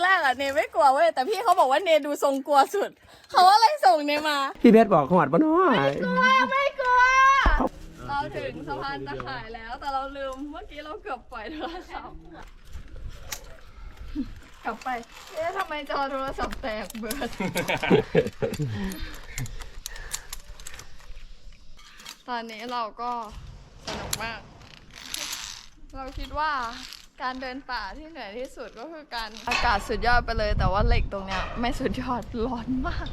แรกอะเนไม่กลัวเว้ย แต่พี่เขาบอกว่าเนดูทรงกลัวสุด เขาก็เลยส่งเนมา พี่เพชรบอกฮอดบ่น้อ ไม่กลัว ไม่กลัว เราถึงสะพานตะข่ายแล้ว แต่เราลืม เมื่อกี้เราเกือบปล่อยโทรศัพท์ กลับไป เอ๊ะ ทำไมจอโทรศัพท์แตกเบิด ตอนนี้เราก็สนุกมาก เราคิดว่าการเดินป่าที่เหนื่อยที่สุดก็คือการ อากาศสุดยอดไปเลย แต่ว่าเหล็กตรงเนี้ยไม่สุดยอด ร้อนมาก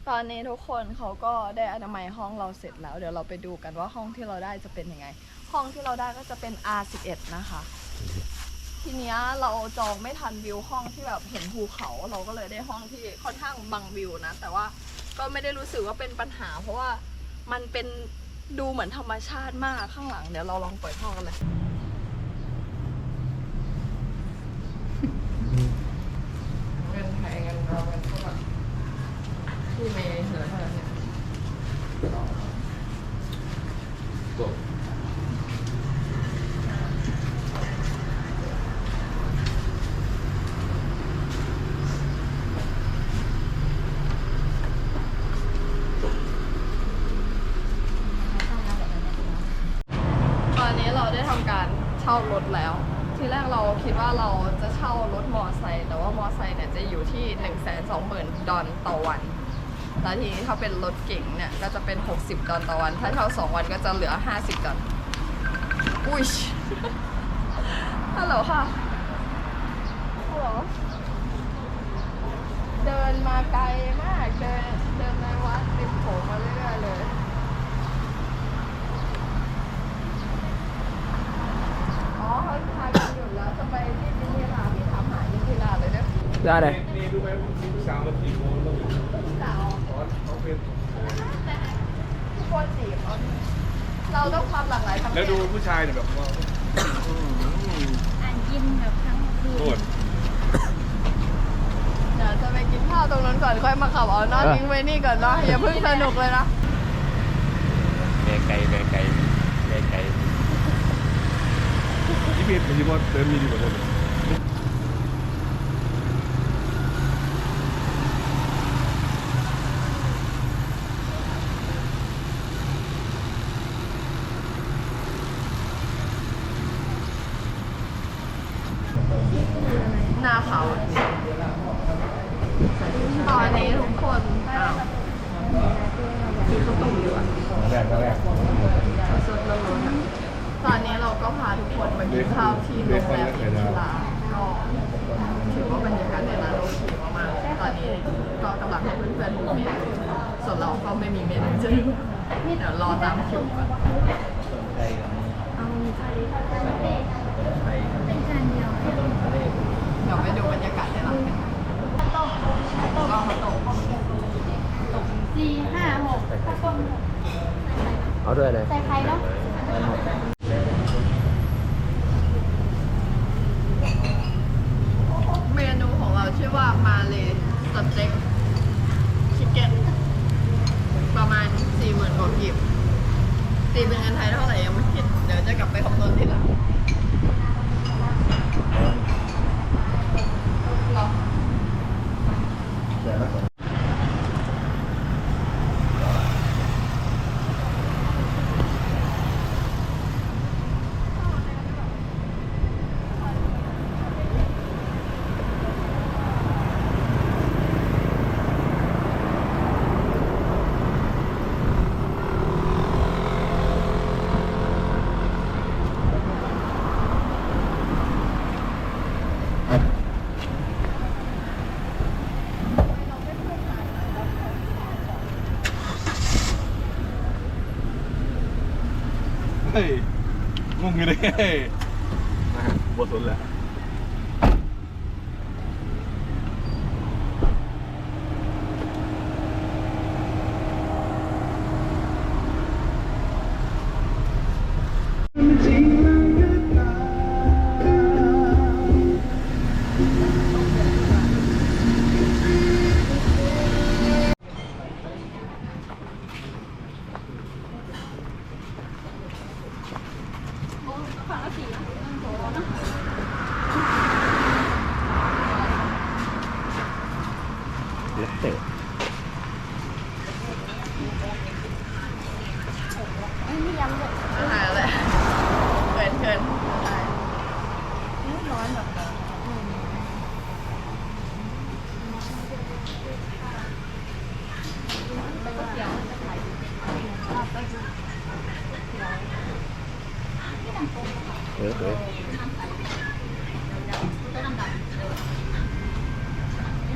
ตอนนี้ทุกคนเขาก็ได้อนามัยห้องเราเสร็จแล้ว เดี๋ยวเราไปดูกันว่าห้องที่เราได้จะเป็นยังไง ห้องที่เราได้ก็จะเป็น อาร์ สิบเอ็ด นะคะ ทีเนี้ยเราจองไม่ทันวิวห้องที่แบบเห็นภูเขา เราก็เลยได้ห้องที่ค่อนข้างบังวิวนะ แต่ว่าก็ไม่ได้รู้สึกว่าเป็นปัญหา เพราะว่ามันเป็น ดูเหมือนธรรมชาติมากข้างหลัง เดี๋ยวเราลองเปิดห้องกันเลย เงินไทย เงินเรา เงินพวกที่เมย์เหลือเท่านั้นเนี่ย ตอนนี้เราได้ทำการเช่ารถแล้ว ทีแรกเราคิดว่าเราจะเช่ารถมอไซค์ แต่ว่ามอไซค์เนี่ยจะอยู่ที่ หนึ่งแสนสองหมื่นดอลต่อวัน แล้วทีนี้ถ้าเป็นรถเก๋งเนี่ยก็จะเป็น หกสิบดอลต่อวัน ถ้าเช่าสองวันก็จะเหลือ ห้าสิบดอล อุ๊ย ฮัลโหลค่ะ ฮัลโหล เดินมาไกลมาก เดิน เดินในวัดริมโขงมาเรื่อยๆเลย อ๋อ เขาพากันหยุดแล้ว จะไปที่อินทิรา พี่ถามหาอินทิราเลยเด้อ ได้เลย นี่รู้ไหม ลูกสาวมาจีบโม ลูกสาว อ๋อ เขาเป็น ทุกคนจีบ เราต้องความหลากหลายทางเพศ แล้วดูผู้ชายเนี่ยแบบว่า อ่านกินแบบทั้งคืน โคตร เดี๋ยวจะไปกินข้าวตรงนั้นก่อน ค่อยมาขับเอาเนาะ เออ ทิ้งไว้นี่ก่อนเนาะ อย่าเพิ่งสนุกเลยนะ แม่ไก่ แม่ไก่ แม่ไก่ อีเมลมันสิบ่เติมมีดีกว่าเดิม หน้าขาว ตอนนี้ทุกคน อ้าว กินข้าวต้มดีกว่า แรก แรก สดๆ ร้อนๆ อะ ตอนนี้เราก็พาทุกคนมากินข้าวที่โรงแรมอินทิรา ก็ถือว่าบรรยากาศในร้านโอเคมากๆ ตอนนี้ก็กำลังให้เพื่อนๆ ดูเมนู ส่วนเราก็ไม่มีเมนูจะดู เดี๋ยวรอตามคิวก่อน เอาเป็นจานเดียว เดี๋ยวไปดูบรรยากาศในร้านกัน ข้าวต้ม ข้าวต้ม ข้าวต้ม สี่ ห้า หก ข้าวต้ม เอาถ้วยเลย ใส่ไข่เนาะ เมนูของเราชื่อว่ามาเลย์สเต็กชิคเก้น ประมาณ สี่หมื่น กว่ากีบ ตีเป็นเงินไทยเท่าไหร่ยังไม่คิด เดี๋ยวจะกลับไปคำนวณทีหลัง เฮ้ย งงอยู่เลย บ่สนแหละ โอ้ ฝั่งละสี่นะ หนึ่ง สอง สาม สี่ ອາຫານແຫຼະ ເຂີນໆ ອືມ ຮ້ອນແບບ ເອີ ເອີ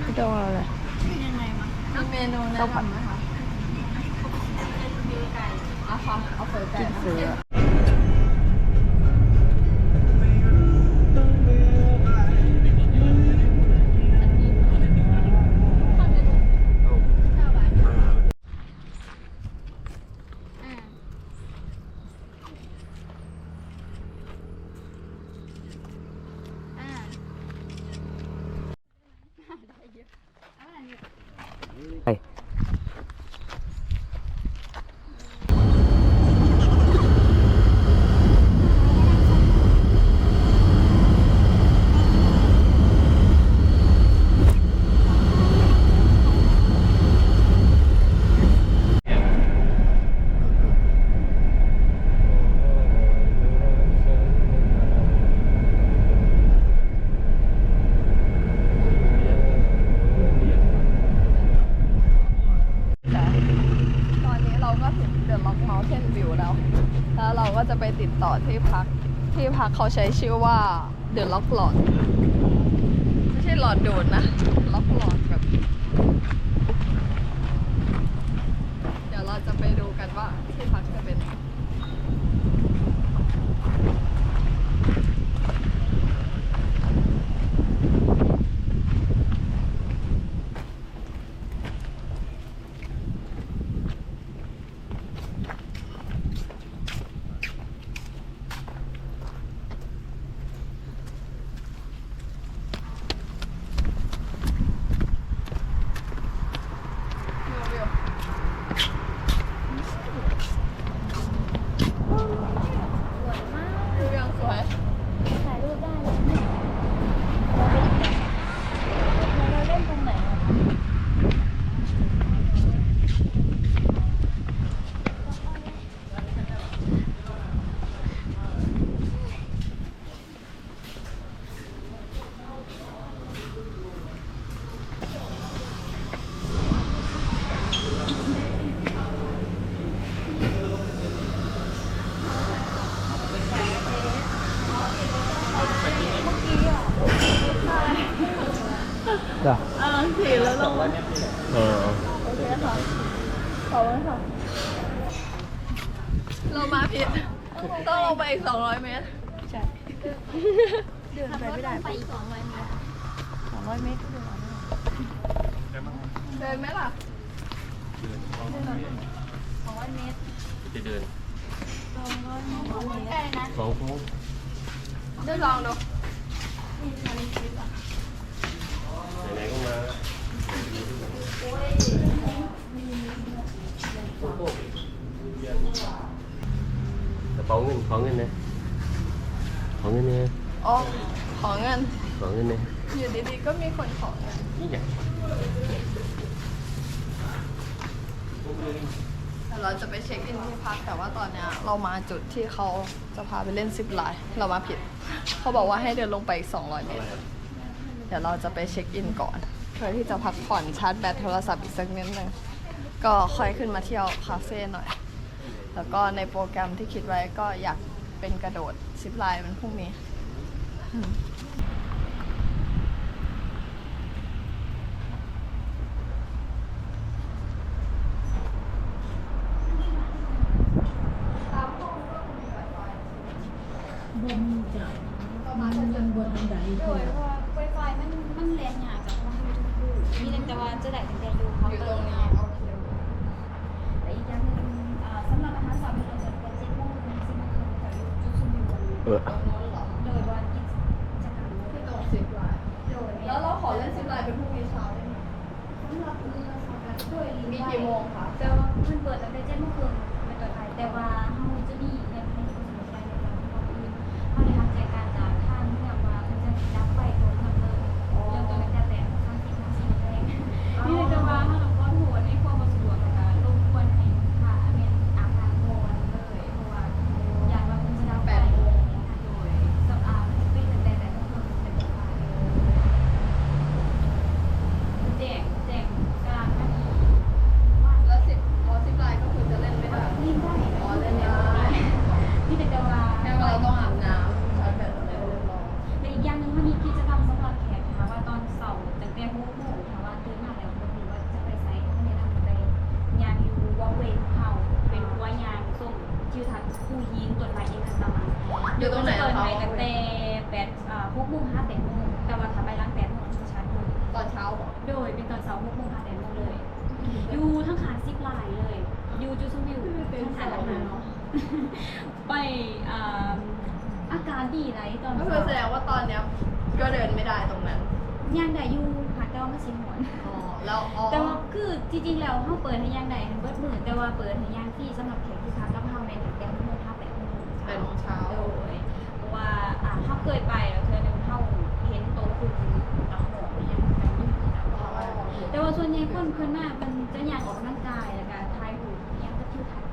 ບໍ່ຕ້ອງເອົາແຫຼະ ມີເມນູແນະນຳໄໝຄະ? ເອົາເຂົ້າ ເອົາເຝີແປະ ກິນເຝີ. ໄປ ຕອນນີ້ເຮົາກໍເຖິງ The Rock Mountain View ແລ້ວ ແລ້ວເຮົາກໍຈະໄປຕິດຕໍ່ທີ່ພັກ ທີ່ພັກເຂົາໃຊ້ຊື່ວ່າ The Rock Lodge ບໍ່ໃຊ່ລອດໂດນນະ Rock Lodge ແບບ ດຽວເຮົາຈະໄປດູກັນວ່າທີ່ພັກຈະເປັນ สวยมาก วิวยังสวย ถ่ายรูปได้เลยเนี่ย เราเล่นตรงไหนอะ? จ้ะ เออ โอเคแล้วลงมา เออ โอเคค่ะ ขอบคุณค่ะ เรามาผิด ต้องลงไปอีกสองร้อยเมตร ใช่ เดินไปไม่ได้ ไปอีกสองร้อยเมตร สองร้อยเมตรก็เดินเอาไม่ไหว เดินไหมล่ะ สองร้อยเมตร จะเดิน สองร้อยเมตร ใกล้นะ สองโค้ง เดินลองดู ไหนๆก็มาแล้ว กระเป๋าเงิน ขอเงินหน่อย ขอเงินหน่อย อ๋อ ขอเงิน ขอเงินหน่อย อยู่ดีๆ ก็มีคนขอเงิน นี่ไง เดี๋ยวเราจะไปเช็คอินที่พัก แต่ว่าตอนเนี้ยเรามาจุดที่เขาจะพาไปเล่นซิปไลน์ เรามาผิด เขาบอกว่าให้เดินลงไปอีกสองร้อยเมตร เดี๋ยวเราจะไปเช็คอินก่อน เพื่อที่จะพักผ่อนชาร์จแบตโทรศัพท์อีกสักนิดนึง ก็ค่อยขึ้นมาเที่ยวคาเฟ่หน่อย แล้วก็ในโปรแกรมที่คิดไว้ก็อยากเป็นกระโดดซิปไลน์วันพรุ่งนี้ บ่มีจ้ะ มันยังบ่ทันได้ โดย เพราะว่า Wi-Fi มัน มันแล่นยากจ้ะ เพราะว่ามันอยู่ทุกๆ มีแต่ว่าจะได้ตั้งแต่อยู่เคาน์เตอร์ อยู่ตรงนี้ โอเค และอีกอย่างหนึ่ง อ่า สำหรับอาหารเช้ามื้อนี้จะเป็นเจ็ดโมงถึงสิบโมงครึ่ง แถวอยู่จุดชมวิว เออ โดยว่ากิจกรรม ที่ตรงซิปไลน์ โดย แล้วเราขอเล่นซิปไลน์เป็นพรุ่งนี้เช้าได้ไหม? สำหรับมื้อเช้าโดย มีกี่โมงคะ? แต่ว่าเพิ่นเปิดตั้งแต่เจ็ดโมงครึ่งเป็นต้นไป แต่ว่าเฮาจะมีในภายในบ่สะดวกไปในบางที่อื่น เฮาได้รับแจ้งการจากทางเมืองว่าเพิ่นจะดับไฟทั่วเมืองเลย อ๋อ เริ่มต้นตั้งแต่แปดโมงสามสิบ ถึงสี่โมงแลง อ๋อ มีแต่ว่าเฮาต้องขอโทษในความบ่สะดวก แล้วก็รบกวนให้ลูกค้าแม่นอาบน้ำก่อนเลย ຢູ່ຕົງໃດ ເປີດໃຫ້ຕັ້ງແຕ່ແປດ ອ່າ ຫົກໂມງຫາແປດໂມງ ແຕ່ວ່າຖ້າໄປຫຼັງແປດໂມງຈະຊາດເງິນ. ຕອນເຊົ້າບໍ? ໂດຍ ເປັນຕອນເຊົ້າ ຫົກໂມງຫາແປດໂມງເລີຍ. ຢູ່ທາງຂ້າງຊິບລາຍເລີຍ ຢູ່ຈຸດຊົມວິວທາງດ້ານຫຼັງເນາະ. ໄປ ອ່າ ອາກາດດີຫຼາຍຕອນເຊົ້າ. ກໍຄືສະແດງວ່າຕອນເນີ້ຍກໍເດີນໄມ່ໄດ້ຕົງນັ້ນ. ຍ່າງໄດ້ຢູ່ ຫາກແຕ່ວ່າມັນຊິຮ້ອນ. ອໍ ແລ້ວ ອໍ ແຕ່ວ່າຄືທີ່ຈິງແລ້ວເຮົາເປີດໃຫ້ຍ່າງໄດ້ເບິດມື້ ແຕ່ວ່າເປີດໃຫ້ຍ່າງຟຣີສຳລັບແຂກທີ່ພັກກັບເຮົາແມ່ນຕັ້ງແຕ່ຫົກໂມງຫາແປດໂມງ. ແປດໂມງເຊົ້າ. ໂດຍ ເພາະວ່າ ອ່າ ເຮົາເຄີຍໄປແລ້ວເທື່ອໜຶ່ງ ເຮົາເຫັນໂຕຂຶ້ນ ຕາຫອມອີ່ຫຍັງ ແຕ່ວ່າສ່ວນໃຫຍ່ຄົນເພິ່ນມາ ເພິ່ນຈະຍ່າງອອກກຳລັງກາຍ ແລ້ວກະຖ່າຍຮູບອີ່ຫຍັງກັບທິວທັດ.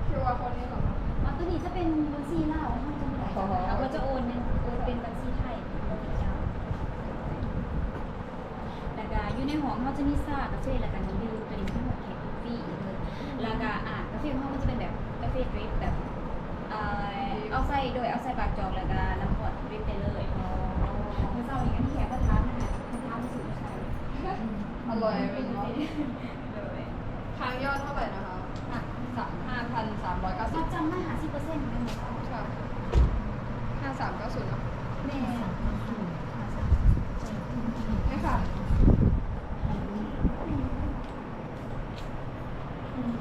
ຄິດວ່າຄົນນີ້ເນາະ. ອ່າ ໂຕນີ້ຈະເປັນບັນຊີລາວ ເຮົາຈະບໍ່ໄດ້ ເຮົາຈະໂອນເປັນ ໂອນເປັນບັນຊີໄທ. ແລ້ວກະຢູ່ໃນຫ້ອງເຮົາຈະມີຊາ ກາເຟ ແລ້ວກະນ້ຳດື່ມ ໂຕນີ້ເປັນຫ້ອງແຂກຟຣີເລີຍ. ແລ້ວກະ ອ່າ ກາເຟຂອງເຮົາມັນຈະເປັນແບບກາເຟດຣິບ ແບບ ເອີ ເອົາໃສ່ ໂດຍ ເອົາໃສ່ປາກຈອກ ແລ້ວກະນ້ຳຮ້ອນດຣິບໄດ້ເລີຍ. ມື້ເຊົ້ານີ້ກໍມີແຂກມາຖາມນະ ເພິ່ນຖາມວ່າຊື້ຢູ່ໃສ. ອະລ່ອຍແມ່ນບໍ່? ໂດຍ ທາງຍອດເທົ່າໃດນະຄະ? ຫ້າ ສາມ ຫ້າພັນສາມຮ້ອຍເກົ້າສິບ. ຮັບຈຳມາຫ້າສິບເປີເຊັນແມ່ນບໍ່ຄະ? ຫ້າສາມເກົ້າສູນເນາະ. ແມ່ນ ນີ້ຄ່ະ. ອືມ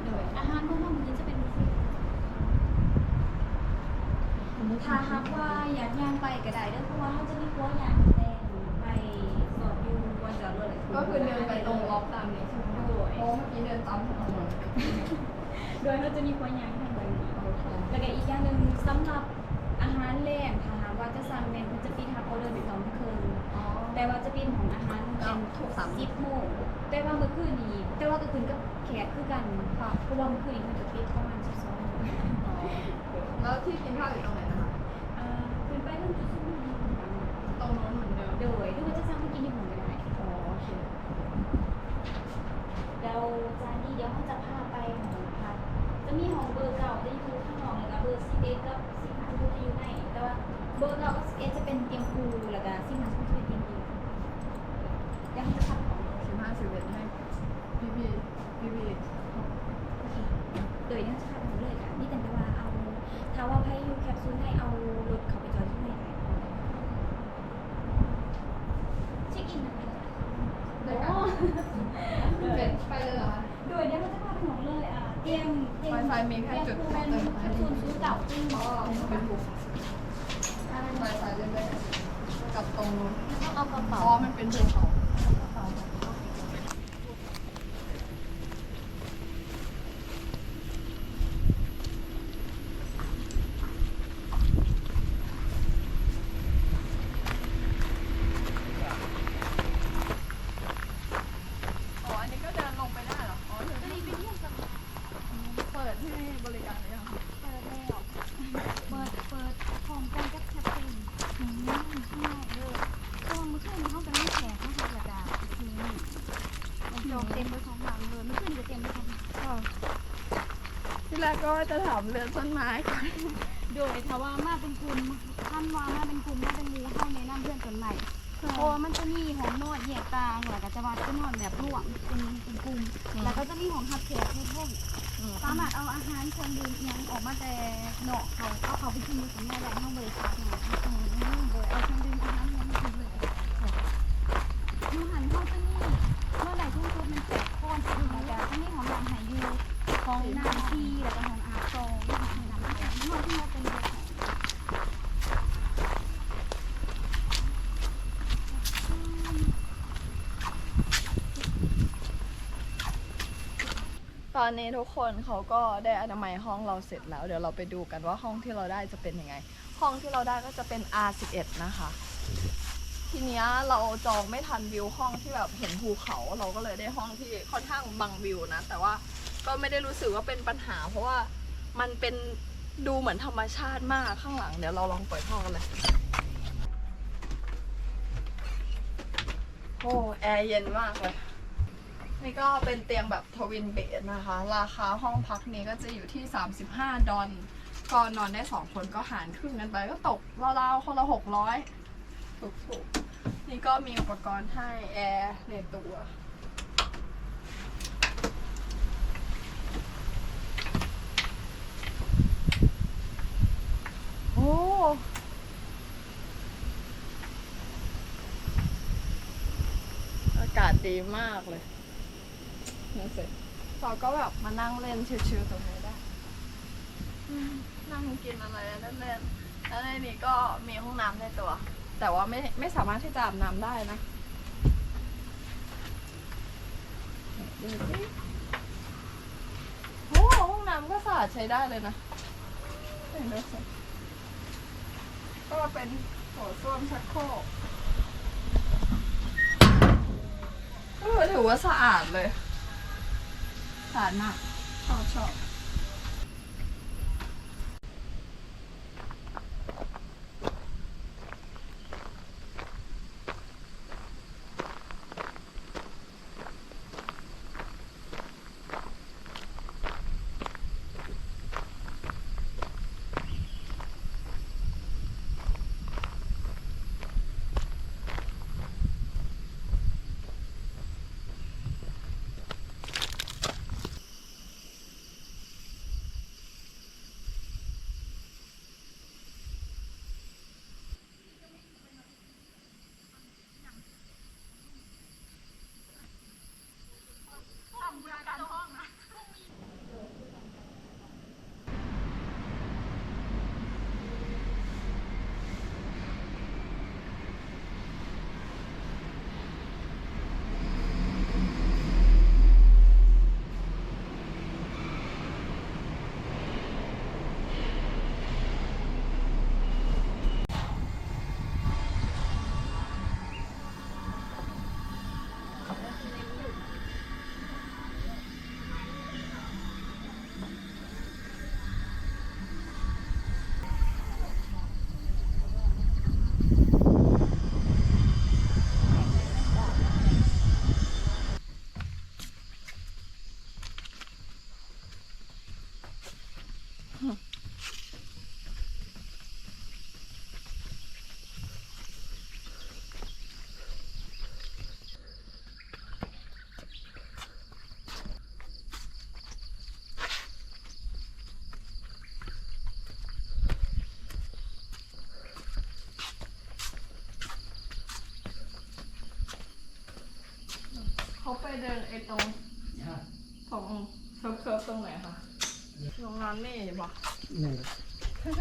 ໂດຍ ອາຫານມື້ນີ້ຈະເປັນບຸບເຟ. ຖ້າຫາກວ່າຢາກຍ່າງໄປກໍໄດ້ເດີ ເພາະວ່າເຮົາຈະມີຂົວຍ່າງແຕ່ໄປຈອດຢູ່ບ່ອນຈອດລົດ ກໍຄືເດີນໄປຕົງລັອບຕາມນີ້. ໂດຍ ເພາະວ່າເມື່ອກີ້ເດີນຕາມຖະໜົນ. ໂດຍ ເຮົາຈະມີຂົວຍ່າງໃຫ້ໄປ. ໂອເຄ ແລ້ວກໍອີກຢ່າງໜຶ່ງ ສຳລັບອາຫານແລງ ຖ້າຫາກວ່າຈະສັ່ງແມ່ນເພິ່ນຈະປິດຮັບອໍເດີແຕ່ສອງໂມງເຄິ່ງ. ອໍ ແຕ່ວ່າຈະປິດຫ້ອງອາຫານແມ່ນທຸກສາມສິບໂມງ. ແຕ່ວ່າມື້ຄືນນີ້ ແຕ່ວ່າກໍຂຶ້ນກັບແຂກຄືກັນ ເພາະວ່າມື້ຄືນນີ້ເພິ່ນຈະປິດປະມານສິບສອງໂມງ. ອໍ ແລ້ວທີ່ກິນຂ້າວຢູ່ຕົງໃດນະຄະ? ອ່າ ຂຶ້ນໄປເຖິງຈຸດຊຸມນຸມ ຕົງໂນ້ນເດີ. ໂດຍ ຫຼືວ່າຈະສັ່ງມາກິນຢູ່ພຸ້ນກໍໄດ້. ອໍ ໂອເຄ. ແລ້ວຈານນີ້ດຽວເຮົາຈະພາໄປຫ້ອງພັກ ຈະມີຫ້ອງເບີເກົ້າຈະຢູ່ຂ້າງນອກ ແລ້ວກະເບີສິບເອັດກັບສິບຫ້າ ສິບຫົກຈະຢູ່ໃນ. ແຕ່ວ່າເບີເກົ້າກັບສິບເອັດຈະເປັນຕຽງຄູ່ ແລ້ວກະສິບຫ້າ ສິບຫົກຈະເປັນຕຽງດຽວ. ດຽວເຮົາຈະພັກຫ້ອງເລີຍ ສິບຫ້າ ສິບເອັດໃຫ້ ພີພີ ພີພີ. ໂດຍ ດຽວເຮົາຈະພັກຫ້ອງເລີຍ ກະມີແຕ່ວ່າເອົາ ຖ້າວ່າໃຜຢູ່ແຄບຊູນໃດ ເອົາລົດເຂົ້າໄປຈອດຢູ່ໃນໃຫ້. ເຊັກອິນນະ ໄດ້ ໂອ້ ເປັນໄປເລີຍເຫລອຄະ? ໂດຍ ດຽວເຮົາຈະພາໄປຫ້ອງເລີຍ. ອ່າ ຕຽງ ຕຽງ ວາຍຟາຍມີແຄ່ຈຸດ ແຄບຊູນສູນເກົ້າຈິງ. ອໍ ເປັນບຸກ ວາຍຟາຍເລື່ອນໄດ້ກັບຕົງ ມັນຕ້ອງເອົາກະເປົາ. ອໍ ມັນເປັນພູເຂົາ. ອໍ ອັນນີ້ກໍເດີນລົງໄປໄດ້ເຫລອ? ອໍ ເດີນລົງໄປ. ເປີດໃຫ້ບໍລິການຫຼືຍັງ? ເປີດແລ້ວ ເປີດ ເປີດພ້ອມກັນກັບແຄບເປັນ. ອືມ ຂ້າງນອກເດີ ເພາະວ່າມື້ຄືນນີ້ເຮົາກໍມີແຂກມາພັກ ແລ້ວກໍຄືນີ້ມັນຈອງເຕັມໄປສອງຫຼັງເລີຍ. ມື້ຄືນນີ້ກໍເຕັມໄປສອງຫຼັງ. ອໍ ທີແລກກໍວ່າຈະຖາມເລື່ອງຕົ້ນໄມ້ກ່ອນ. ໂດຍ ຖ້າວ່າມາເປັນກຸ່ມ ຄັນວ່າມາເປັນກຸ່ມ ມາເປັນໝູ່ ເຮົາແນະນຳເຮືອນຕົ້ນໄມ້. ເພາະວ່າມັນຈະມີຫ້ອງນອນແຍກຕ່າງ ແລ້ວກໍຈະວ່າຈະນອນແບບລວມເປັນ ເປັນກຸ່ມ ອືມ ແລ້ວກໍຈະມີຫ້ອງຮັບແຂກຢູ່ເທິງ. ອືມ ສາມາດເອົາອາຫານເຄື່ອງດື່ມອີ່ຫຍັງອອກມາແຕ່ນອກ ເຂົາເອົາເຂົ້າໄປກິນຢູ່ຂ້າງໃນໄດ້ ເຮົາບໍ່ໄດ້ຝາກຫຍັງ. ອືມ ໂດຍ ເອົາເຄື່ອງດື່ມອາຫານອີ່ຫຍັງມາກິນເລີຍ. ຢູ່ຫັ້ນເຮົາຈະມີນອນໄດ້ສູງສຸດແມ່ນແປດຄົນ ແລ້ວກໍຈະມີຫ້ອງນ້ຳໃຫ້ຢູ່ ຫ້ອງນ້ຳສີ່ ແລ້ວກໍຫ້ອງອາບສອງ ຫ້ອງນ້ຳຫ້າ ຮວມທັງໝົດເປັນເຈັດຫ້ອງ. ຕອນນີ້ທຸກຄົນເຂົາກໍໄດ້ອະນາໄມຫ້ອງເຮົາເສັດແລ້ວ. ດຽວເຮົາໄປດູກັນວ່າຫ້ອງທີ່ເຮົາໄດ້ຈະເປັນຍັງໄງ. ຫ້ອງທີ່ເຮົາໄດ້ກໍຈະເປັນ ອາສິບເອັດ ນະຄະ. ທີເນີ້ຍເຮົາຈອງໄມ່ທັນວິວຫ້ອງທີ່ແບບເຫັນພູເຂົາ ເຮົາກໍເລີຍໄດ້ຫ້ອງທີ່ຄ່ອນຂ້າງບັງວິວນະ ແຕ່ວ່າກໍໄມ່ໄດ້ຮູ້ສຶກວ່າເປັນບັນຫາ ເພາະວ່າມັນເປັນ ດູເໝືອນທຳມະຊາດມາກຂ້າງຫຼັງ. ດຽວເຮົາລອງເປີດຫ້ອງກັນເລີຍ. ໂອ້ ແອເຢັນມາກເລີຍ. ນີ້ກໍເປັນຕຽງແບບ Twin Bed ນະຄະ. ລາຄາຫ້ອງພັກນີ້ກໍຈະຢູ່ທີ່ສາມສິບຫ້າດອນ ກໍນອນໄດ້ສອງຄົນ ກໍຫານຄຶ່ງກັນໄປ ກໍຕົກລາວໆຄົນລະຫົກຮ້ອຍ ຖືກໆ. ນີ້ກໍມີອຸປະກອນໃຫ້ແອໃນຕົວ. ດີມາກເລີຍ. ເຮົາກໍແບບມານັ່ງເລ່ນຊິວໆຕົງນີ້ໄດ້ ອືມ ນັ່ງກິນອະໄລເລ່ນໆ ແລ້ວໃນນີ້ກໍມີຫ້ອງນ້ຳໃນຕົວ ແຕ່ວ່າໄມ່ ໄມ່ສາມາດທີ່ຈະອາບນ້ຳໄດ້ນະ. ດູຊິ ໂອ້ ຫ້ອງນ້ຳກໍສະອາດໃຊ້ໄດ້ເລີຍນະ. ເຫັນດ້ວຍ ກໍເປັນໂຖສ້ວມຊັກໂຄກ ເອີ ຖືວ່າສະອາດເລີຍ ສະອາດມາກ ຊອບ ຊອບ. ເຂົາໄປເດີນໄອ້ຕົງ ຂອງເສີບໆ ຕົງໃດຄະ? ໂຮງງານນີ້ບໍ່? ແມ່ນ. ອໍ.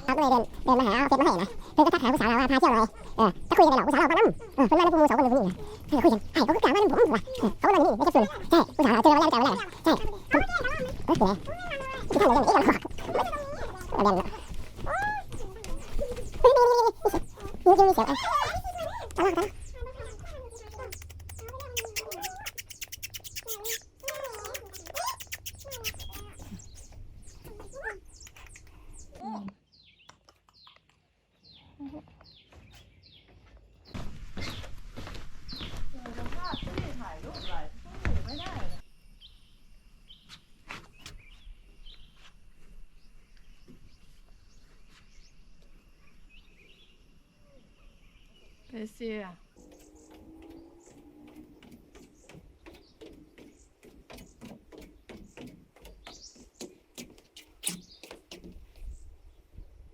ເຮົາກໍເລີຍເດີນ ເດີນມາຫາ ເອົາເກັບມາໃຫ້ນະ. ເພິ່ນກໍທັກຫາຜູ້ສາວລາວວ່າພາທ່ຽວໜ່ອຍ ເອີ ຈະຄຸຍກັນເນາະ ຜູ້ສາວລາວມານຳ ເອີ ເພິ່ນມານຳໝູ່ສອງຄົນ ເພິ່ນນີ້ນະ ເພິ່ນກໍຄຸຍກັນ ອ້າຍ ເຂົາຄືກ້າມານຳຜົມ ວ່າ ເອີ ເຂົາມານຳນີ້ ແຈັກສຸນ ແທ້ ຜູ້ສາວລາວເຈີມາແລ້ວ ແຕ່ວ່າແລ້ວ ແທ້ ເອີ ເອີ ເອີ ມີສຽງ ເອີ ຕາລາດ ຕາລາດ. ເອເຊຍ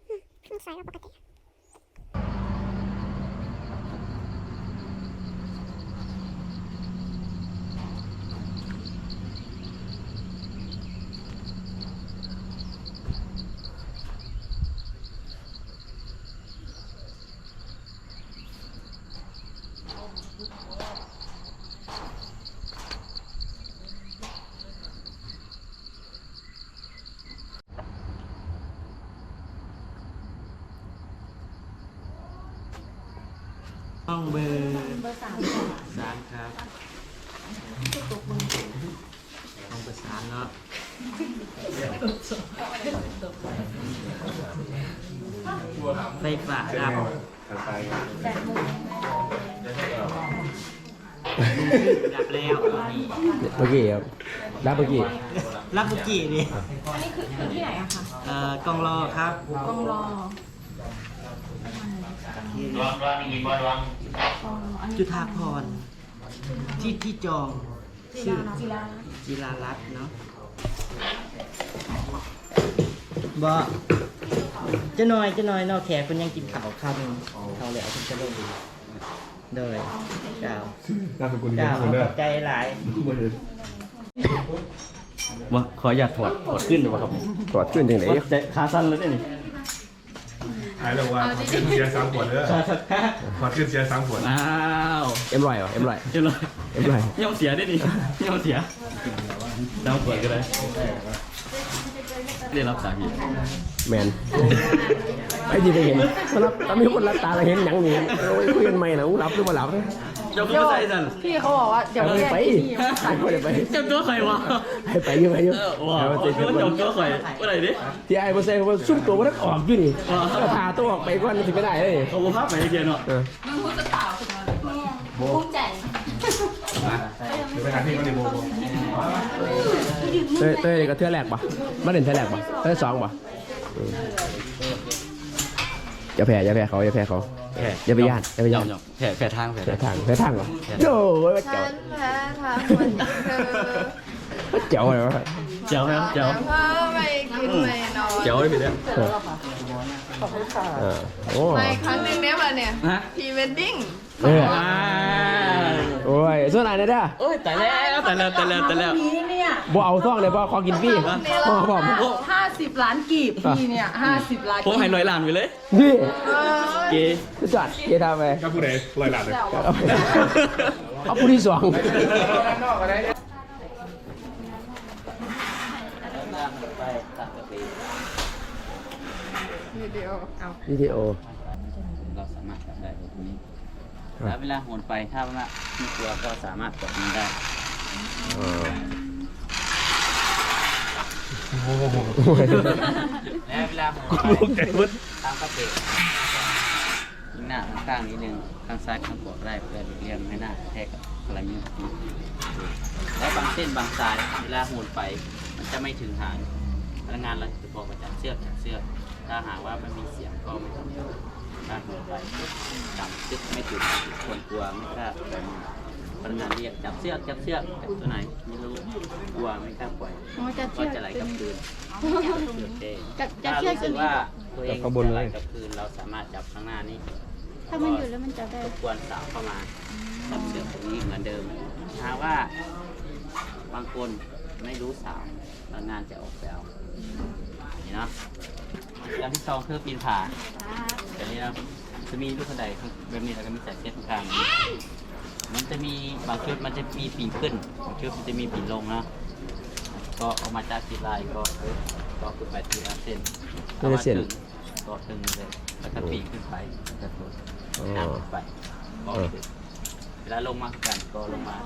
ອືມ ມັນສວຍກວ່າປົກກະຕິ. ເ ຫ້ອງເບີ ເບີສາມ ສາມ ຄັບ ຫ້ອງເບີສາມເນາະ ໄຟຟ້າດັບ ດັບແລ້ວຕອນນີ້ ເມື່ອກີ້ຄັບ ດັບເມື່ອກີ້ ດັບເມື່ອກີ້ນີ້ ອັນນີ້ຄື ຄືທີ່ໄຫນອະຄະ? ເອີ ກອງລໍຄັບ ກອງລໍ ລອງ ລອງ ໄດ້ຍິນບໍ່? ລອງ ກອງລໍ ອັນນີ້ ຈຸທາພອນ ທີ່ ທີ່ຈອງ ຈິລາ ຈິລາ ຈິລາລັດເນາະ ບໍ່ ຈະໜ້ອຍ ຈະໜ້ອຍເນາະ ແຂກເພິ່ນຍັງກິນເຂົ້າຄຳ ເຂົ້າແລ້ວເພິ່ນຈະລົງ ໂດຍ ເຈົ້າ ນາມສະກຸນ ເຈົ້າ ເຈົ້າ ຂອບໃຈຫຼາຍ ບໍ່ ຂໍອະນຸຍາດຖອດ ຖອດຄືນໄດ້ບໍ່ຄັບ? ຖອດຄືນຈັ່ງໃດ? ຂາສັ່ນເລີຍເດ້ນີ້ ອ້າຍລາວວ່າຖອດຄືນເສຍສາມຂວດເດີ ຖອດຄືນເສຍສາມຂວດ ອ້າວ ເອັມຮ້ອຍ ເອັມຮ້ອຍ ເອັມຮ້ອຍ ເອັມຮ້ອຍ ຍອມເສຍເດ້ນີ້ ຍອມເສຍ ສາມຂວດກໍໄດ້ ໄດ້ຮັບສາເຫດ ແມ່ນ ໃຜຊິໄປເຫັນ ມັນລັບ ຖ້າມີຄົນລັບຕາແລ້ວເຫັນຫຍັງນີ້ ໂອ້ຍ ເຫັນໃໝ່ນະ ຫລັບຫຼືບໍ່ຫຼັບ ເຈົ້າຄືບໍ່ໃສ່ຊັ້ນ? ພີ່ເຂົາບອກວ່າ ດຽວ ເອີ ແກ້ ໄປ ໄປ ເຈົ້າຕົວະຂ້ອຍຫວາ? ໄປ ໄປຢູ່ ໄປຢູ່ ເອີ ເຈົ້າຕົວະຂ້ອຍບໍ່ໄດ້ເດ້ ທີ່ອ້າຍບໍ່ໃສ່ ເພາະວ່າຊຸມໂຕບໍ່ທັນອອກຢູ່ນີ້ ຖ້າໂຕອອກໄປກ່ອນມັນຊິໄປໄດ້ເດ້ ເຂົາບໍ່ພາໄປເທື່ອເນາະ ເອີ ພູມໃຈ ເຕີຍ ເຕີຍນີ້ກໍເທື່ອແລກບໍ່? ມາຫຼິ້ນເທື່ອແລກບໍ່? ເທື່ອສອງບໍ່? ເອີ ຢ່າແພ້ ຢ່າແພ້ເຂົາ ຢ່າແພ້ເຂົາ ແພ້ ຢ່າໄປຢ້ານ ຢ່າໄປຢ້ານ ແພ້ ແພ້ທາງ ແພ້ທາງ ແພ້ທາງບໍ່? ໂອ້ຍ ເຈົ້າ ແພ້ທາງ ເຈົ້າ ເຈົ້າ ເຈົ້າ ເຈົ້າ ເຈົ້າ ເອີ ໂອ້ ໄປຄັ້ງໜຶ່ງເດ້ບັດນີ້ ພຣີເວດດິ້ງ ເອີ ໂອ້ຍ ສ່ວນຫຼາຍແດ່ເດີ ໂອ້ຍ ຕາຍແລ້ວ ຕາຍແລ້ວ ຕາຍແລ້ວ ຕາຍແລ້ວ ບໍ່ເອົາຊອງເລີຍ ບໍ່ ຂໍກິນຟຣີ ບໍ່ ບໍ່ ຫ້າສິບລ້ານກີບ ພີ່ນີ້ ຫ້າສິບລ້ານ ໂອ້ ໃຫ້ຮ້ອຍລ້ານໄປເລີຍ ນີ້ ເກ ສຸດຍອດ ເກ ທຳໄປ ກັບຜູ້ໃດ ຮ້ອຍລ້ານ ເອົາຜູ້ທີສອງ ວິດີໂອ ເອົາ ວິດີໂອ ເຮົາສາມາດຈັບໄດ້ ແລ້ວເວລາໂຫນໄປ ຖ້າວ່າມີຕົວກໍສາມາດກົດມັນໄດ້ ເອີ ແລ້ວເວລາໂຫນໄປ ຕົກໃຈໝົດ ຕາມກະເພກ ຍິງໜ້າຂ້າງໆ ນິດໜຶ່ງ ຂ້າງຊ້າຍຂ້າງຂວາກໍໄດ້ ເພື່ອຫຼີກລ່ຽງໃຫ້ໜ້າກະແທກກັບພະລາຍນິ້ວ ແລະ ບາງເສັ້ນບາງສາຍ ເວລາໂຫນໄປ ມັນຈະໄມ່ເຖິງຫາງ ພະນັກງານລະ ຈະບອກວ່າຈັບເຊືອກ ຈັບເຊືອກ ຖ້າຫາກວ່າມັນມີສຽງກໍໄມ່ຕ້ອງຈັບ ຖ້າໂຫນໄປ ຈັບຊຶກໄມ່ຕື່ນ ຄວນກົວໄມ່ກ້າປ່ອຍມື ພະນັກງານຮຽກ ຈັບເຊືອກ ຈັບເຊືອກ ຈັບຕົວໄໝ ໄມ່ຮູ້ ກົວໄມ່ກ້າປ່ອຍ ອໍ ຈັບເຊືອກ ກໍຈະໄຫຼກັບຄືນ ຈັບເຊືອກເດ້ ຈັບ ຈັບເຊືອກຕົວນີ້ ຖ້າຮູ້ສຶກວ່າຕົວເອງຈະໄຫຼກັບຄືນ ເຮົາສາມາດຈັບຂ້າງໜ້ານີ້ ຖ້າມັນຢຸດແລ້ວມັນຈັບໄດ້ ລົບກວນສາວເຂົ້າມາ ອືມ ຈັບເຊືອກຕົວນີ້ເໝືອນເດີມ ຖ້າຫາກວ່າບາງຄົນໄມ່ຮູ້ສາວ ພະນັກງານຈະອອກໄປເອົາ ນີ້ເນາະ ອັນທີສອງຄືປີນຜາ ອັນນີ້ເນາະ ຈະມີລູກບັນໄດແບບນີ້ ແລ້ວກໍມີສາຍເກັບຂ້າງໆ ມັນຈະມີບາງຈຸດມັນຈະມີປີນຂຶ້ນ ບາງຈຸດມັນຈະມີປີນລົງເນາະ ກໍອອກມາຈາກຊິບລາຍກໍ ກໍຂຶ້ນໄປທີລະເສັ້ນ ທີລະເສັ້ນ ກໍເຖິງເລີຍ ແລ້ວກໍປີນຂຶ້ນໄປ ແລ້ວກໍ ອໍ ນຳຂຶ້ນໄປ ກໍ ເອີ ເວລາລົງມາຄືກັນກໍລົງມາ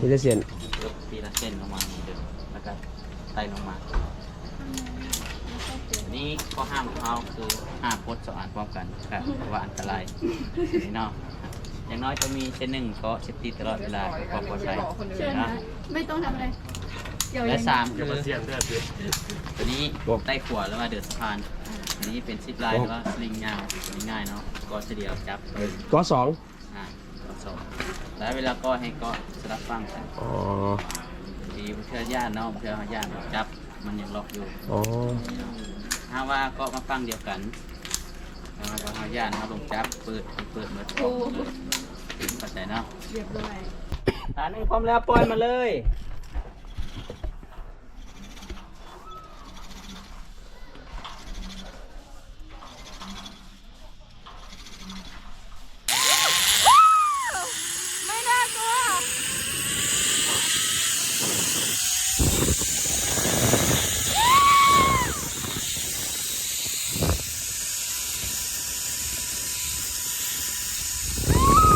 ທີລະເສັ້ນ ລົງທີລະເສັ້ນລົງມາເດີ ແລ້ວກໍໄຕ່ລົງມາ ອັນນີ້ຂໍ້ຫ້າມຂອງເຮົາຄືຫ້າມປົດສອງອັນພ້ອມກັນ ກໍຖືວ່າອັນຕະລາຍນີ້ເນາະ ຢ່າງນ້ອຍຕ້ອງມີເສັ້ນໜຶ່ງເກາະເຊບຕີຕະຫຼອດເວລາ ເພື່ອຄວາມປອດໄພເນາະ ໄມ່ຕ້ອງທຳອະໄລ ແລະ ສາມ ຄື ອັນນີ້ໄຕ່ຂົວ ຫຼືວ່າເດີນສະພານ ອັນນີ້ເປັນຊິບລາຍ ຫຼືວ່າສະລິງຍາວ ສະລິງງ່າຍເນາະ ກໍສະດຽວຈັບ ກໍສອງ ອ່າ ກໍສອງ ແລ້ວເວລາກໍໃຫ້ກໍສະຫຼັບຝັ່ງກັນ ອໍ ທີ່ເທື່ອຢ້ານເນາະ ເທື່ອຢ້ານຈັບ ມັນຍັງລັອກຢູ່ ອໍ ຖ້າວ່າກໍມາຝັ່ງດຽວກັນ ຖ້າວ່າເຮົາຢ້ານ ເຮົາລົງຈັບ ເປີດ ເປີດໝົດ ໂອ້ ເຂົ້າໃຈເນາະ ຮຽບຮ້ອຍ ຕາໜຶ່ງພ້ອມແລ້ວ ປ່ອຍມາເລີຍ. ເ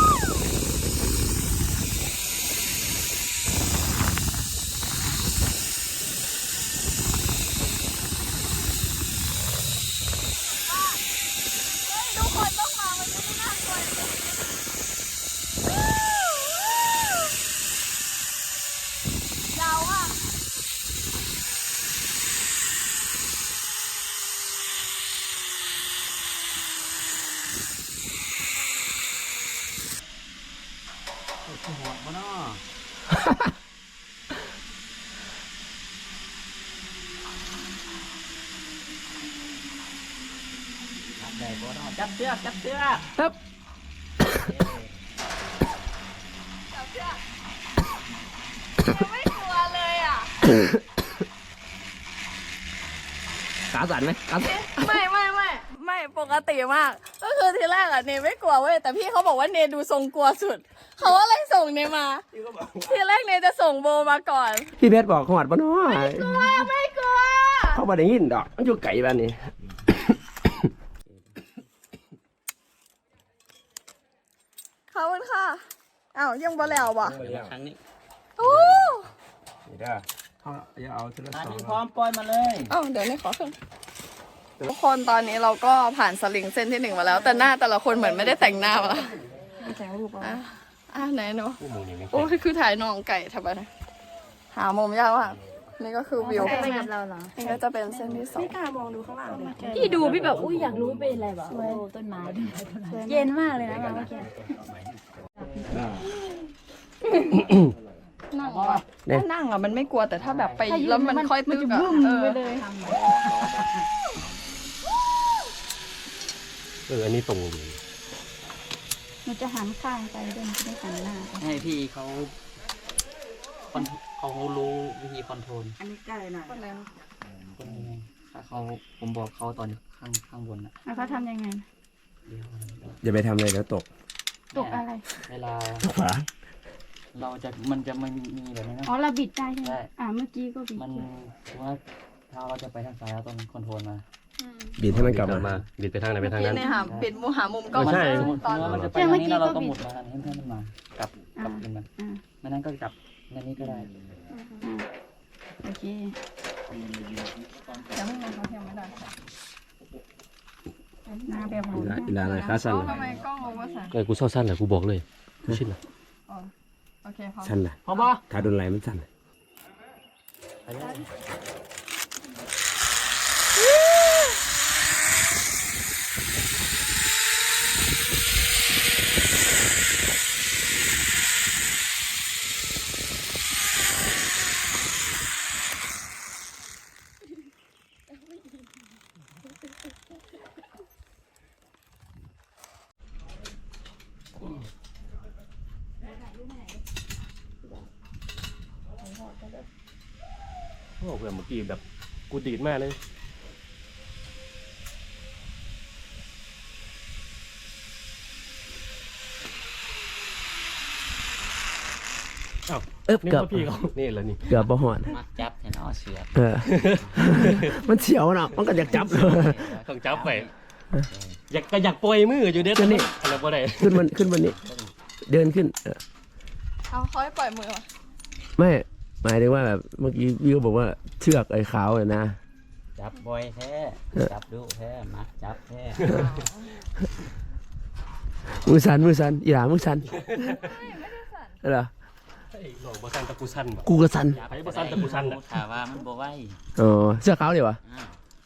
จับเชือก จับเชือก ครับ จับเชือก ไม่กลัวเลยอะ ขาสั่นไหม ขาสั่น ไม่ ไม่ ไม่ ไม่ ปกติมาก ก็คือทีแรกอะเนไม่กลัวเว้ย แต่พี่เขาบอกว่าเนดูทรงกลัวสุด เขาก็เลยส่งเนมา ทีแรกเนจะส่งโบมาก่อน พี่เพชรบอกฮอดบ่น้อ ไม่กลัว ไม่กลัว เขาบ่ได้ยินดอก มันอยู่ไกลบ้านนี่ ขอบคุณค่ะ อ้าว ยังบ่แล้วบ่ เดี๋ยวครั้งนี้ โอ้ นี่เด้อ เฮาอย่าเอาทีละสอง อันนี้พร้อมปล่อยมาเลย อ้าว เดี๋ยวนี่ขอขึ้น ทุกคน ตอนนี้เราก็ผ่านสลิงเส้นที่หนึ่งมาแล้ว แต่หน้าแต่ละคนเหมือนไม่ได้แต่งหน้ามา แต่งรูปเอา อ่ะ อ่ะ ไหนหนู โอ้ย คือถ่ายน้องไก่ทำไม หามุมยากมาก นี่ก็คือวิว ไปกับเราเหรอ นี่ก็จะเป็นเส้นที่สอง ไม่กล้ามองดูข้างล่างเลย พี่ดู พี่แบบ อุ๊ย อยากรู้เป็นอะไรแบบ โอ้ ต้นไม้ เย็นมากเลยนะเมื่อกี้ นั่งอะ เนี่ย ถ้านั่งอะมันไม่กลัว แต่ถ้าแบบไป ถ้ายืน แล้วมัน มันค่อยตึกอะ มันจะบึ้ม เออ ไปเลย เออ อันนี้ตรงดี หนูจะหันข้างไปด้วย หนูจะได้หันหน้าไป ให้พี่เขา คอน- เขารู้วิธีคอนโทรล อันนี้ใกล้หน่อย คนนั้น คนนี้ไง ถ้าเขา ผมบอกเขาตอนข้าง ข้างบนน่ะ แล้วเขาทำยังไง เดี๋ยว อย่าไปทำเลย เดี๋ยวตก ตกอะไร เวลา ตกฝา เราจะ มันจะ มันมีแบบนี้นะ อ๋อ เราบิดได้ใช่ไหม ใช่ อ่า เมื่อกี้ก็บิด มัน ถือว่า ถ้าเราจะไปทางซ้าย เราต้องคอนโทรลมา อืม บิดให้มันกลับมา บิดไปทางไหนไปทางนั้น เมื่อกี้เนี่ยค่ะ บิดมุมหามุมกล้อง เออ ใช่ มัน สมมุติ ตอน ว่าเราจะไปทางนี้ แล้วเราก็หมุนมาทางนี้ให้มันมา กลับ อ่า กลับคืนมา อ่า ไม่นั้นก็จับในนี้ก็ได้ อืม อ่า โอเค เดี๋ยวมันยังเขาเทียมไม่ได้ หน้าแบบ อีหลา อีหลา ขาสั่นเลย ทำไมกล้องลงมาสั่น เออ กูเศร้าสั่นแหละ กูบอกเลย กูชินละ อ๋อ โอเค พอ สั่นน่ะ พอบ่ ถ้าโดนไหลมันสั่นน่ะ โอ้ เพื่อน เมื่อกี้แบบกูดีดมากเลย อ้าว เอิบ นี่ เกือบ พี่เขา นี่แหละนี่ เกือบบ่ฮอด มักจับแท้เนาะเสือ เออ มันเสียวเนาะ มันก็อยากจับ ต้องจับไป อยาก ก็อยากปล่อยมืออยู่เด้ ขึ้นนี่ แต่มันบ่ได้ ขึ้นมัน ขึ้นมันนี่ เดินขึ้น เออ เอา เขาให้ปล่อยมือวะ ไม่ หมายถึงว่าแบบ เมื่อกี้วิวบอกว่าเชือกไอ้ขาวอะนะ จับบ่อยแท้ เออ จับดุแท้ มักจับแท้ มือสั่น มือสั่น อีหล่ามือสั่น ไม่ ไม่ได้สั่น เหรอ เฮ้ย น้องบ่สั่นแต่กูสั่นบ่ กูก็สั่น ไผบ่สั่นแต่กูสั่นน่ะ ถ้าว่ามันบ่ไหว อ๋อ เสื้อขาวนี่หวา อ่า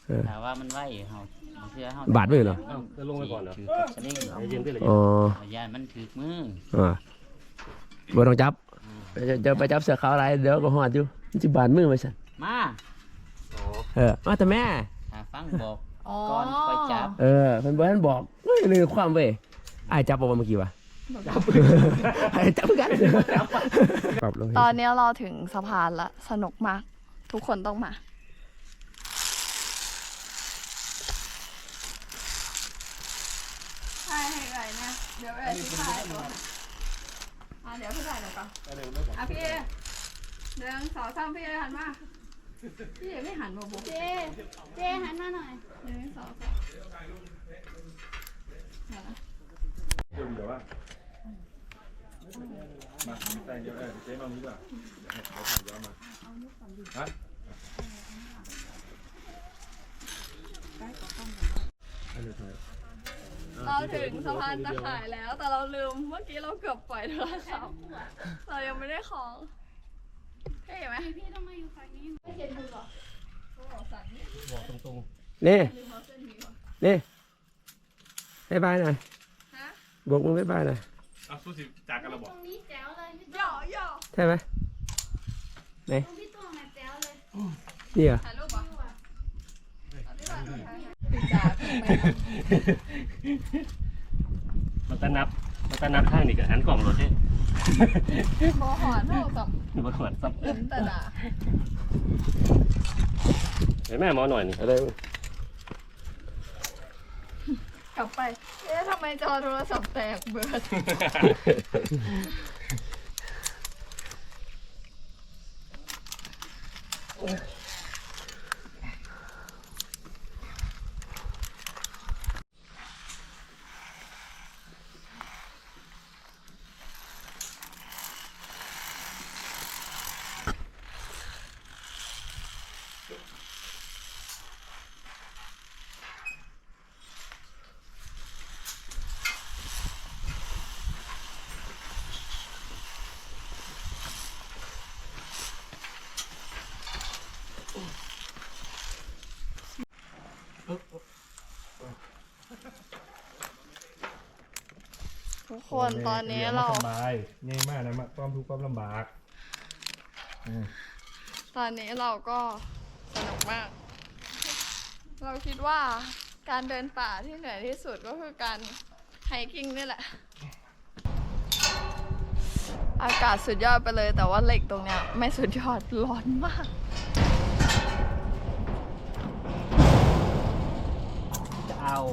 เออ ถ้าว่ามันไหว เฮา บางเทื่อเฮา บาดมือเหรอ เอ้า จะลงไปก่อนเหรอ ถือกับสลิง ใจเย็นพี่ อ๋อ ย่านมันถืกมือ อ่า บ่ต้องจับ อืม เดี๋ยวจะไปจับเสื้อขาวหลาย เดี๋ยวก็ฮอดอยู่ มันสิบาดมือว่าซั่น มา อ๋อ เออ มาแต่แม่ ถ้าฟังบอก อ๋อ ก่อนค่อยจับ เออ เพิ่นบ่ทันบอก เฮ้ย ลืมความเว้ย อ้ายจับบ่เมื่อกี้วะ จับ อ้ายจับคือกัน จับอะ ปรับลง ตอนนี้เราถึงสะพานละ สนุกมาก ทุกคนต้องมา ถ่ายให้เอื้อยนะ เดี๋ยวเอื้อยสิถ่ายก่อน อ่ะ เดี๋ยวพี่ถ่ายหน่อยก่อน อ่ะ พี่ หนึ่ง สอง สาม พี่หันมา พี่ไม่หันมาบุก เจ เจหันมาหน่อย หนึ่ง สอง สาม เดี๋ยวนะ เราถึงสะพานตะข่ายแล้ว แต่เราลืม เมื่อกี้เราเกือบปล่อยโทรศัพท์ เรายังไม่ได้คล้อง เท่ไหม พี่ต้องมาอยู่ฝั่งนี้ ไม่เห็นดูหรอ โอ้ สั่น บอกตรงๆ นี่ ลืมเอาเสื้อนี้ว่ะ นี่ บ๊ายบายหน่อย ฮะ โบกมือบ๊ายบายหน่อย เอา สู้สิจากกันแล้วบอก ตรงนี้แจ๋วเลยพี่ หยอกหยอก ใช่ไหม ไหน ตรงพี่ตวงน่ะแจ๋วเลย นี่เหรอ ถ่ายรูปเหรอ เอาพี่ก่อน พี่จ๋าพี่ ມາຕະນັບ ມາຕະນັບທາງນີ້ກໍຫັນກ້ອງໂລດເດ້ ບໍ່ຮອດເຮົາຊ້ຳ ບໍ່ຮອດຊ້ຳ ເຫັນແຕ່ໜ້າ ເຫັນແມ່ໝໍໜ້ອຍນີ້ ເອົາໄດ້ ກັບໄປ ເອະ ທຳໄມຈໍໂທລະສັບແຕກເບີດ? ທຸກຄົນ ຕອນນີ້ເຮົາ ສະບາຍ ໃຫຍ່ມານຳຄວາມທຸກຄວາມລຳບາກ. ຕອນນີ້ເຮົາກໍສະໜຸກມາກ ເຮົາຄິດວ່າການເດີນປ່າທີ່ເໜື່ອຍທີ່ສຸດກໍຄືການໄຮກິງນີ້ແຫຼະ. ອາກາດສຸດຍອດໄປເລີຍ ແຕ່ວ່າເຫຼັກຕົງເນີ້ຍໄມ່ສຸດຍອດ ຮ້ອນມາກ. ຈະເອົາ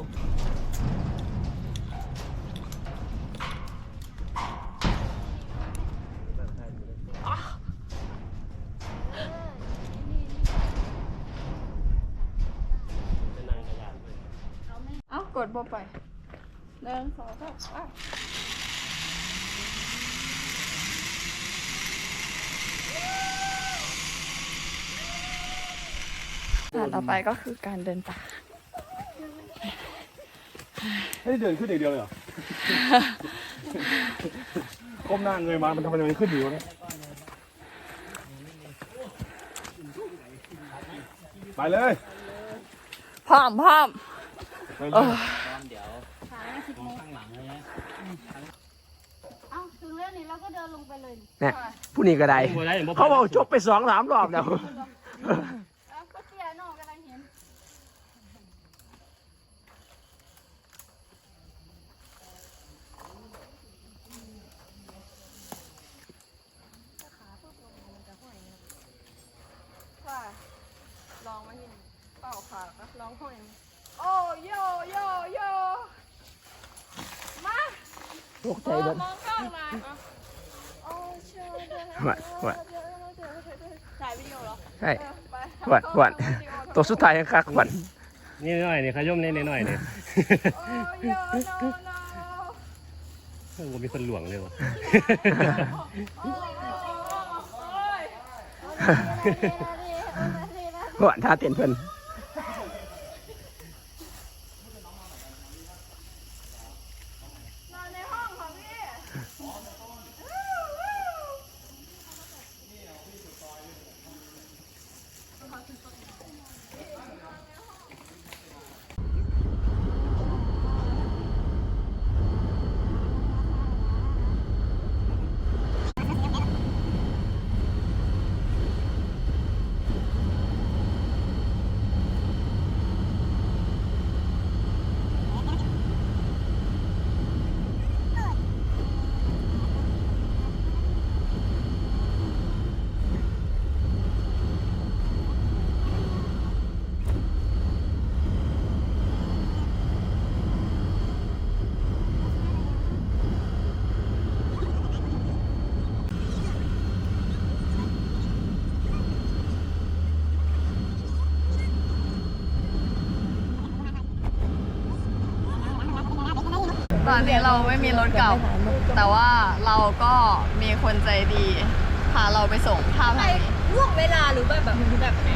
ເອົ້າ ກົດບໍ່ໄປ. ໜຶ່ງ ສອງ ສາມ ໄປ. ອ່າ ຕໍ່ໄປກໍຄືການເດີນປ່າ. ໃຫ້ເດີນຂຶ້ນຢ່າງດຽວເລີຍເຫລອ? ກົ້ມໜ້າເງີຍມາ ມັນທຳໄມມັນຂຶ້ນດີວະເນຍ? ໄປເລີຍ ພ້ອມ ພ້ອມ ໄປເລີຍ ເອີ ເອົ້າ ເຖິງແລ້ວນີ້ ເຮົາກໍເດີນລົງໄປເລີຍນີ້ ແນ່ ຜູ້ນີ້ກໍໄດ້ ບໍ່ໄດ້ ບໍ່ໄດ້ ເຂົາເວົ້າຈົບໄປສອງສາມຮອບແລ້ວ ເອີ ກໍເສຍເນາະ ກຳລັງເຫັນ. ວ່າ ລອງມາເຫັນເປົ້າຂາ ລອງຫ້ອຍ ໂອ້ ໂຢ ໂຢ ໂຢ ມາ ຕົກໃຈເບິດ ມອງກ້ອງມາ ໂອ້ ໂຊ ຫວັດ ຫວັດ ຖ່າຍວິດີໂອເຫລອ? ໃຊ່ ເອີ ໄປ ຫວັດ ຫວັດ ຕົວສຸດທ້າຍຍັງຄັກ ຫວັດ. ນີ້ໜ້ອຍນີ້ ຂະຍົມແດ່ ນ້ອຍໆນີ້ ໂອ້ຍ ໂນ ໂນ ໂອ້ ບໍ່ມີຄົນຫຼວງເລີຍຫວາ ໂອ້ຍ ທ່າເຕັ້ນເພິ່ນ ນອນໃນຫ້ອງຂອງພີ່. ตอนนี้เราไม่มีรถกลับ แต่ว่าเราก็มีคนใจดีพาเราไปส่ง ถ้า ไปล่วงเวลาหรือว่าแบบ แบบไหน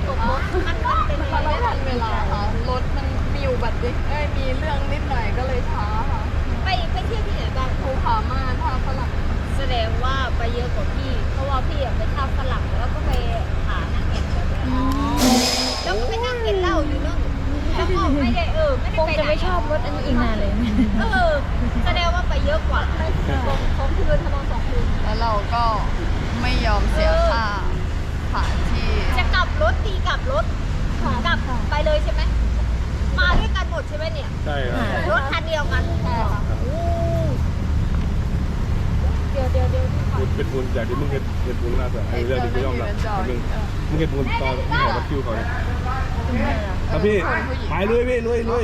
ตกรถ มัน มันเป็นยังไง มันไม่ทันเวลาค่ะ รถมันมีอุบัติเหตุ เอ้ย มีเรื่องนิดหน่อยก็เลยช้าค่ะ ไป ไปเที่ยวที่ไหนบ้าง ภูผาม่าน ท่าฝรั่ง แสดงว่าไปเยอะกว่าพี่ เพราะว่าพี่อะไปท่าฝรั่ง แล้วก็ไปหานั่งแอ่นแถวนั้น อืม แล้วก็ไปนั่งกินเหล้าอยู่นั่น แล้วก็ไม่ได้ เออ ไม่ได้ไปไหน คงจะไม่ชอบรถอันนี้อีกนานเลย เออ แสดงว่าไปเยอะกว่า สอง สองคืน ถ้านอนสองคืน แล้วเราก็ไม่ยอมเสียค่าสถานที่ จะกลับรถ ตีกลับรถ กลับไปเลยใช่ไหม มาด้วยกัน รถใช่ไหมเนี่ย ใช่ครับ รถคันเดียวกัน ใช่ค่ะ โอ้ เดี๋ยว เดี๋ยว เดี๋ยว บุญเป็นบุญจากที่มึงเฮ็ด เฮ็ดบุญล่าสุด ไอ้เรื่องที่กูยอมรับ มึง มึงเฮ็ดบุญตอนที่หอบัตรคิวเขาเนี่ย ครับพี่ ไปลุยพี่ ลุย ลุย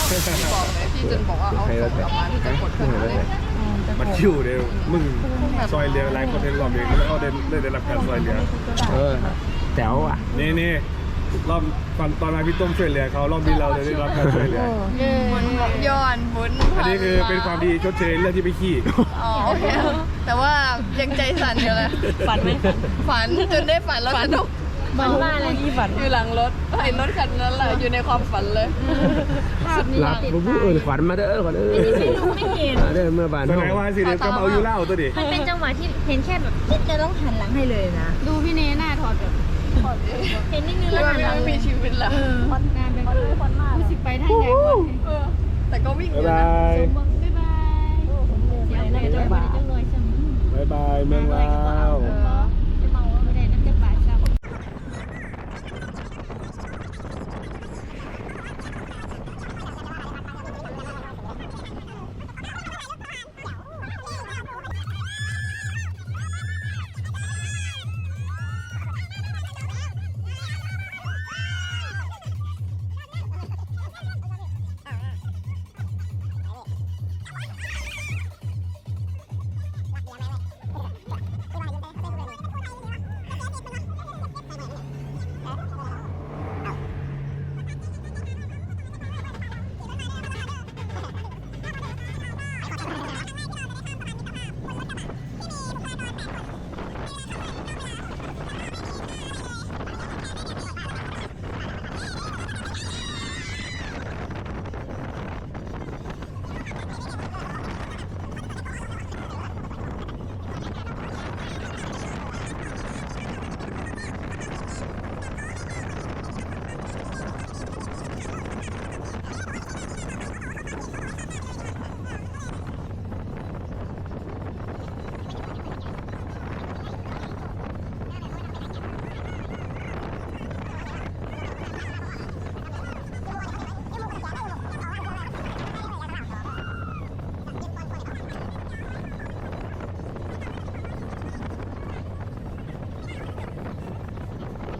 พี่บอกเลย พี่จนบอกว่าเอาของกลับมา พี่จะกดกลับมาเลย บัตรคิวเด้ มึงซอยเหลือหลายคนในรอบนี้ แล้วเขาได้ ได้ ได้รับการซอยเหลือ เออ แจ๋วว่ะ นี่ นี่ รอบ ตอน ตอนมาพี่ต้มช่วยเหลือเขา รอบนี้เราจะได้รับการช่วยเหลือ เออ ย้อนบุญ อันนี้คือเป็นความดีชดเชยเรื่องที่ไปขี้ อ๋อ โอเค แต่ว่ายังใจสั่นอยู่เลย ฝันไหม ฝัน จนได้ฝันแล้วสนุก ฝันว่าอะไร มีฝัน อยู่หลังรถ เห็นรถคันนั้นแหละ อยู่ในความฝันเลย ภาพนี้ หลับ ติด บ่ ตา เอิ้นขวัญมาเด้อ ขวัญเอ้ย ไม่รู้ ไม่เห็น มาเด้อ เมื่อบ้าน แสดงว่าสิเดี๋ยวกลับมาเอาอยู่ลาวตัวนี้ มันเป็นจังหวะที่เห็นแค่แบบ จิ๊ด แล้วต้องหันหลังให้เลยนะ ดูพี่เนหน้าถอดแบบ ถอดเลย เห็นนิดนึงแล้วหันหลัง ไม่มีชีวิตละ เออ นานไป รู้สึกไปทางไหนวะ เออ แต่ก็วิ่งอยู่นะ บ๊ายบาย บ๊ายบาย เมืองลาว